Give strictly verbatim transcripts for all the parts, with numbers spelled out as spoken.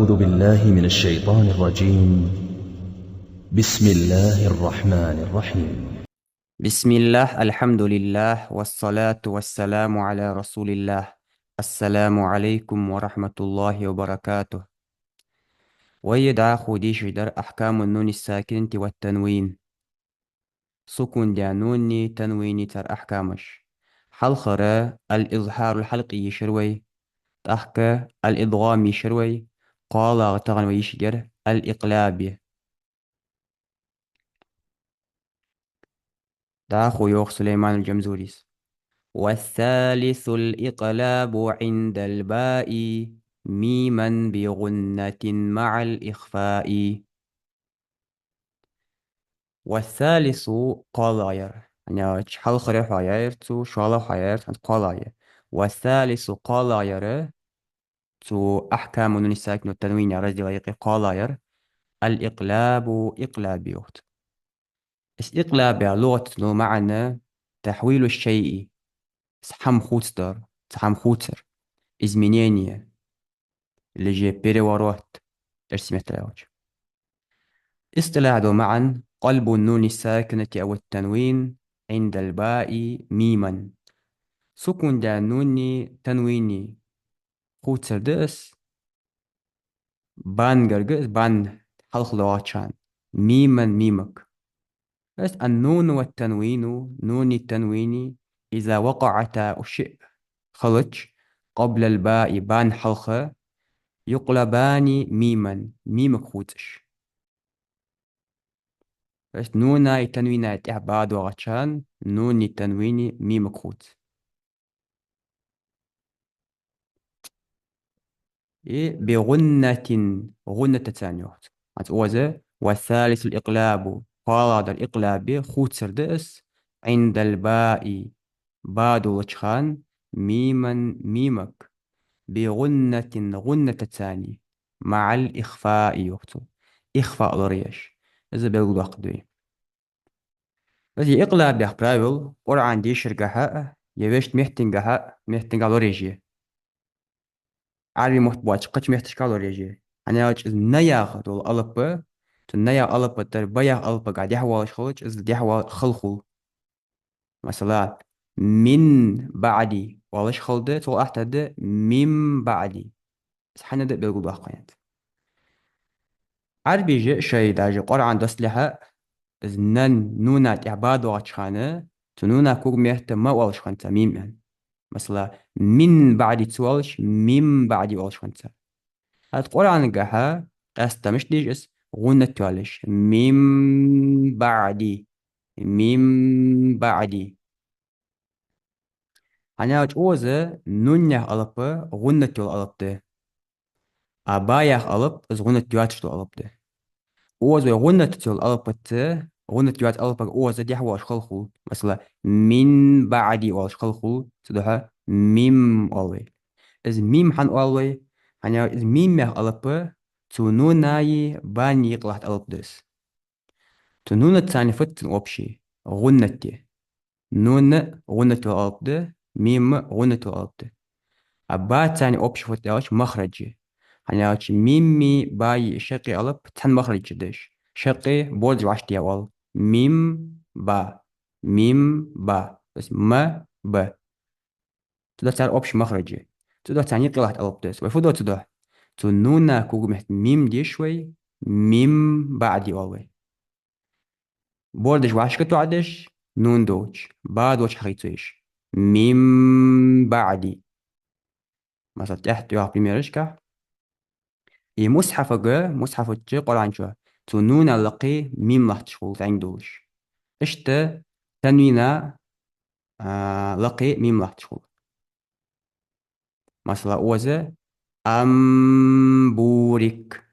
أعوذ بالله من الشيطان الرجيم. بسم الله الرحمن الرحيم. بسم الله، الحمد لله، والصلاة والسلام على رسول الله. السلام عليكم ورحمة الله وبركاته. Вай дӀахо дешаш дар أحكام النون الساكنة والتنوين. Сукун даь нуни танвини цар ахькамаш. Хьалхара الإظهار الحلقي йийшар вай, тӀаккха الإدغام йийшар вай, кхоалагӀа тахан вай йийшар الإقلاب. ДӀахо йоах Сулейман аль-Джамзурис: والثالث الإقلاب عند الباء ميما بغنة مع الإخفاء. والثالث кхоалагӀъяр. Яъни, хьалхара хьоаяьр цо, шоллагӀа хьоаяьр цо, кхоалагӀъяр. والثالث кхоалагӀъяр цо أحكام النون الساكنة والتنوين разделе юкъе кхоалагӀъяр الإقلاب икълаб йоах цо. Из икълаб яха лугӀатца дола маӀан تحويل الشيء, цхьа хӀама хувцадар, цхьа хӀама хувцар, изменение, или же переворот, эрсий меттала аьлча. اصطلاح дола маӀан قلب النون الساكنة أو التنوين عند الباء ميما. Сукун даь нуни танвини хувцар да из, бангара, из бан хьалха доагӀача хана, ميما мимага. Из النون والتنوين, нуни танвини, إذا وقعتا, уж шиъ хилча, قبل الباء, бан хьалха, يقلبان ميما, мимага хувц уж. То есть нуни танвини тӀехьа ба доагӀача хана, нуни танвини мимага хувц. И بغنة, гӀуннатаца йоах цо. ХӀанз оза, والثالث الإقلاب, кхоалагӀдар икълаб я, хувцар да из, عند الباء, ба долча хана, ميما мимага, بغنة, гӀуннатаца, مع الإخفاء йоах цо. Ихфаъ лораеш. Из белгалдоаккхаргда вай. Из икълаб яха правило Къуръан дешаргахьа а, е вешта меттангахьа а, меттангахьа лораеш я. Ӏарбий мотт боацача кхыча метташка лораеш я. ХӀана аьлча из н яха дола алап, цу н яха алапа тӀара б яха алапага дехьавоалаш хилча, из дехьавала хала хул. Масала, من بعد оалаш хала да, цул тӀехьа да من بعد. Из хӀана да белгалдоаккх вайна. Ӏарбаша шоай даже Къуръан доссалехьа, из нун, нуна тӀехьа ба доагӀача хана, цу нуна когаметта м оалаш хиннад цар, мим аьнна. Масала, من بعد ца оалаш, من بعد оалаш хиннад цар. ХӀаьта Къуръангахьа къаьстта мишта деш из, гӀуннат йоалаш. من بعد. من بعد. ХӀана аьлча оза нун яха алап гӀуннат йола алап да. А ба яха алап, из гӀуннат йоацаш дола алап да. Оза вай гӀуннатаца йола алапаца, гӀуннат йоаца алапага оза дехьавоалаш хала хул. Масала, من بعد оалаш хала хул, цудухьа мим оал вай. Из мим хӀана оал вай? ХӀана аьлча из мим яха алап цу нунаи баи юкъе латта алап да из. Цу нунаца фуд цун общий? ГӀуннат я. Нун гӀуннат йола алап да, мим гӀуннат йола алап да. А баца общий фуд аьлча, махрадж я. ХӀана аьлча мими баи шаккхе алап цхьан махраджа да уж. Шаккхе бордаш вӀашагӀтехка оал. Мим, ба. Мим, ба. То есть м, б. Цудухьа цар общий махрадж я. Цудухьа царна юкъе латта алап да из. Вай фу ду цудухьа? Цу нуна когаметта мим деш вай, من بعد оал вай. Бордаш вӀашагӀтоӀадеш, нун долча, ба долча хьахийцаш. من بعد. Масала, тӀехьа тӀайоагӀача примерашка. И мусхьафага, мусхьафа чу, Къуръан чу, цу нуна лакхе мим латташ хул, зӀамига долаш. Иштта танвина, а, лакхе мим латташ хул. Масала, оза, أم بورك.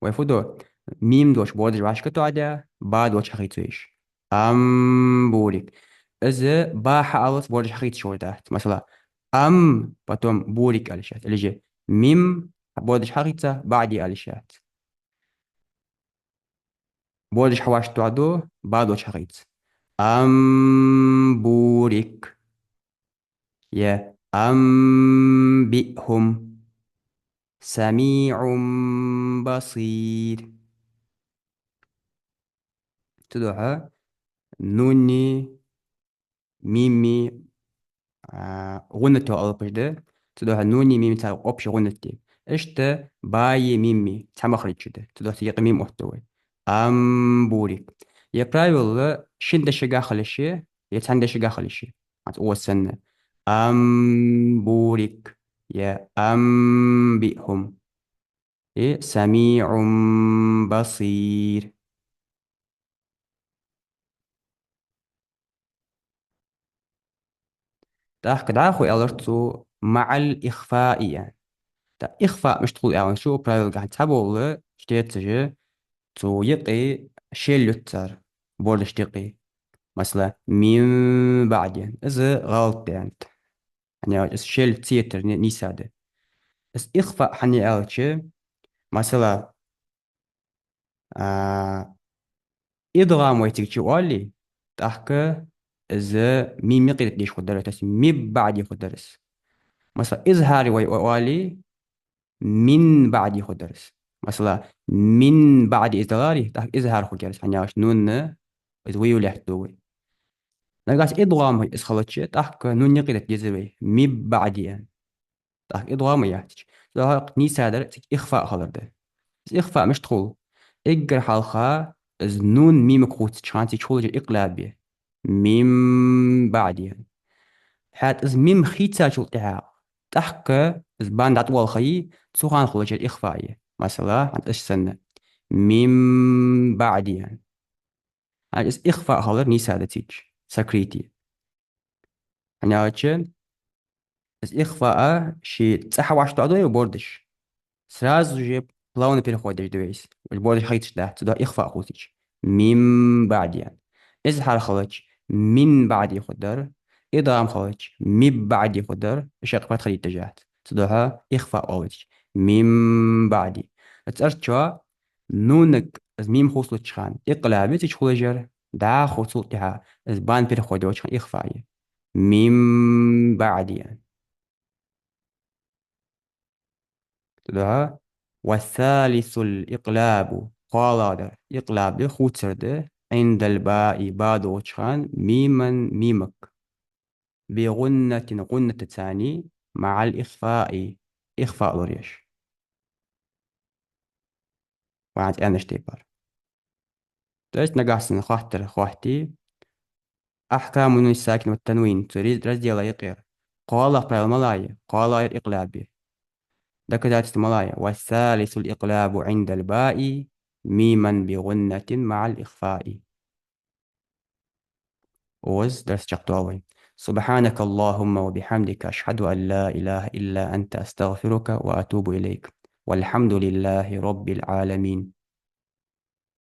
Вай фу ду? Мим долча бордаш вӀашагӀтоӀадаь, ба долча хьахийцаш. أم بورك. Из ба хьааллалца бордаш хьахийцаш хургдац. Масала, أم, потом بورك оалаш яц. Или же мим, бордаш хьахийца, بعد оалаш яц. Бордаш хьавӀашагӀтоӀаду, ба долча хьахийца. أم بورك. Е أنبئهم. سميع بصير. Цудухьа нуни мими, а, гӀуннат йола алапаш да. Цудухьа нуни мими цар общий гӀуннат я. Иштта баи мими цхьа махраж чу да. Цудухьа цига юкъе мим оттаду вай. Ам бурик. Ер правило шин дешагахь хила йиш я, е цхьан дешагахь хила йиш я. ХӀанз укхаза санна. Ам бурик, е ам биъхум. Э, سميع بصير. ТӀаккха дӀахо аьлар цо مع الإخفاء. ТӀаккха ихфаъ мишта хул аьлча, укх правилгахь цхьабола чтецаш цу юкъе шелл ю цар, бордаш юкъе. Масала, من بعد. Из гӀалат да. ХӀана аьлча из шелл ца йитар нийса да. Из ихфаъ хӀана аьлча, масала, а, идгӀам вай цига чу оале, тӀаккха из мим юкъедита дезаш хургдар, то есть من بعد хургдар из. Масала, изхӀар вай оале, من بعد хургдар из. Масала, من بعد из даларе, тӀаккха изхӀар хургьяр из, хӀана аьлча нунна из вуйла лаьттаду вай. Нагахь идгӀам из хилча, тӀаккха нун юкъедита деза вай, من بعد аьнна. ТӀаккха идгӀам яц. Цудухьа нийса дар цига ихфаъ хилар да. Из ихфаъ мишта хул? Эггара хьалха из нун мимага хувцача хана цига хулаш яр икълаб я. من بعد. ХӀаьта из мим хийцачул тӀехьагӀа, тӀаккха из бан дӀатӀавоале, цу хана хулаш яр ихфаъ я. Масала, хӀанз иштта санна. من بعد. ХӀанз из ихфаъ хилар нийса да цига, сокрытие. ХӀана аьлча из ихфаъ ший цӀагӀа вӀашагӀтоадой бордаш. Сразу же плавно переход деш да вай из. Уж бордаш хийцаш дац, цудухьа ихфаъ хувцача. من بعد. ИзхӀар хилча, من بعد хургдар. ИдгӀам хилча, من بعد хургдар. Иштта фатхьа диташ дац. Цудухьа ихфаъ оал цунах. من بعد. Царчо нунага из мим хувцалуча хана икълаб я цига хулаш яр, дӀахо цул тӀехьагӀа из бан переход йолча хана ихфаъ я. من بعد. Цудухьа, والثالث الإقلاب, кхоалагӀдар икълаб да, хувцар да, عند الباء, ба долча хана, ميما, мимага. بغنة, гӀуннатаца, مع الإخفاء, ихфаъ лораеш. Вай хӀанз аьннача тайпара. То есть нагахь санна хаттар хаттий: أحكام النون الساكنة والتنوين, цу риз-, раздела юкъера кхоалагӀа правило малагӀа я? КхоалагӀа яр икълаб я. Доказательство малагӀа я? والثالث الإقلاب عند الباء ميما بغنة مع الإخفاء. Укхаза дарс чакхдоал вай. سبحانك اللهم وبحمدك، أشهد أن لا إله إلا أنت، أستغفرك وأتوب إليك. والحمد لله رب العالمين.